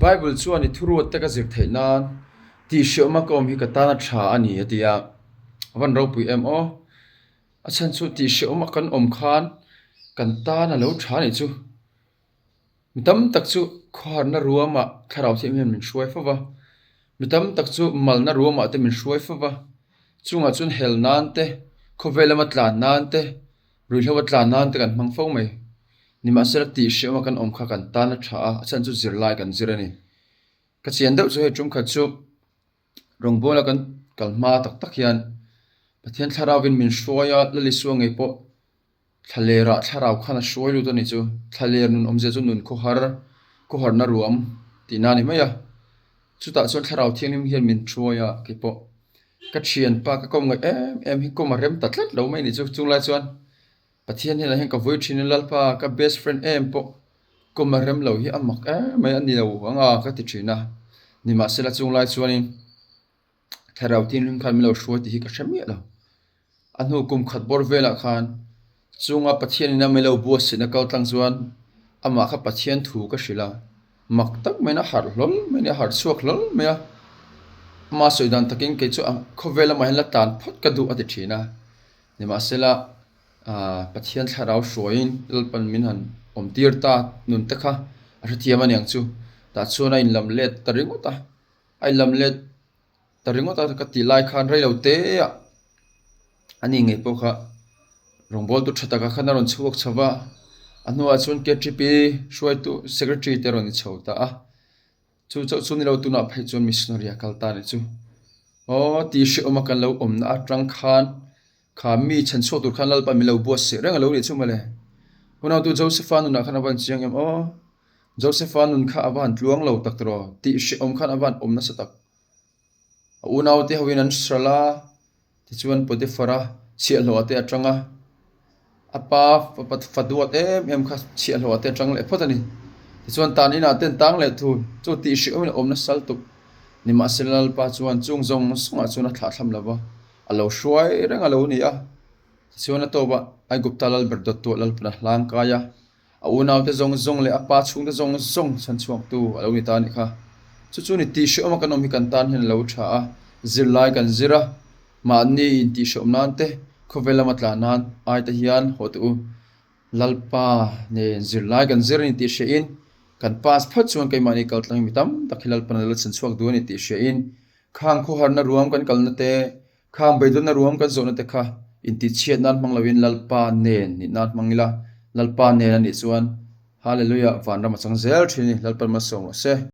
Bible chuan i thuruat te ka zir theih nan tih hriawma ka awm hi ka tan a tha a ni a ti a, a van ropui em aw. A chhan chu tih hriawma kan awm khan kan tan a lo tha a nih chu. Mi tam tak chu khawharna ruamah thlarau thiam hian min hruai fo va, mi tam tak chu malna ruamah te min hruai fo va, chungah chuan hel nan te, khawvel lama tlan nan te, ruihhlo a tlan nan te kan hmang fo mai. Nimahsela tih hriawma kan awm kha kan tan a tha a, a chhan chu zirlai kan zir a ni. Ka chian deuh chu hei tum khat chu rawngbawla kan kal hma tak tak hian Pathian thlarauin min hruai a, Lalisua ngei pawh Thlalerah thlarau khan a hruai lut a ni chu. Thlaler nun awmzia chu nun khawhar, khawharna ruam tihna a ni mai a. Chutah chuan thlarau thianghlim hian min hruai a, keipawh ka thianpa ka kawm ngaih em em hi kawm a rem ta tlat lo mai a ni chu. Chunglai chuan Pathian hnenah hian ka vawi thin a, Lalpa ka best friend em pawh kawm a rem lo hi a mak em mai a ni lo ang a ka ti thin a. Nimahsela chunglai chuanin. Thlarau thianghlim khan min lo hruai tih hi ka hre miah lo. A hnu kum khat bawr velah khan chunga Pathian ina min lo buatsaihna kal tlang chuan amah kha Pathian thu ka hrilh a, mak tak maiin a harh hlawl mai a ni, a harh chhuak hlawl mai a. Amah sawi dan takin kei chu khawvel lamah hian la tan phawt ka duh a ti thin a. Nimahsela Pathian thlarau hruaiin Lalpan min han awm tir ta nun te kha a hrethiam a niang chu. Tah chuan a inlam let ta ringawt a. A inlam let ta ringawt a ka tih lai khan rei lo te ah a ni ngei pawh kha rawngbâwl tu tha takah khan a rawn chhuak chho va, a hnuah chuan K_T_P hruaitu secretary te a rawn ni chho ta a, chu chauh chu ni lo tunah phei chuan missionary a kal ta a nih chu. Aw tih hrehawm a kan lo awmna atang khan kha mi chhan chhuak tur khan Lalpa min lo buatsaih reng a lo nih chu mawle. Hunautu Joseph-a nunah khan a van chiang em aw. Joseph-a nun kha a va han tluang lo tak tawh tih hrehawm khan a va han awm nasa tak. A unaute hoin an hral a, tichuan Potiphar-a chhiahhlawh te a tang a, a pa fa duat em em kha chhiahhlawh te a tang leh phawt a ni. Tichuan tan inah te an tang leh thul, chu tih hrehawmin a awm nasa lutuk. Nimahsela Lalpa chuan chung zawng zawngah chuan a thlahthlam lo va, a lo hruai reng a lo ni a. Tichuan a tawpah Aigupta lalber dawttuah Lalpan a hlangkai a. A unaute zawng zawng leh a pa chhungte zawng zawng chhan chhuaktu a lo ni ta a nih kha. Chu chu ni tihhrehawma kan awm hi kan tan hian a lo tha a, zirlai kan zir a, mahni intihhrehawm nan te, khawvel lama tlan nan ai te hian haw teh u. Lalpa nen zirlai kan zir a ni tih hrehin kan pass phawt chuan keimahni kal tlang mi tam tak hi Lalpan a lo chhan chhuak duh a ni tih hrehin khang khawharna ruam kan kalna te, Khang beidawnna ruam kan zawhna te kha intihchhiat nan hmang loin Lalpa nen nih nan hmang ila, Lalpa nen a nih chuan Hallelujah vanram a chang zel thin a ni, Lalpan malsawm rawh se.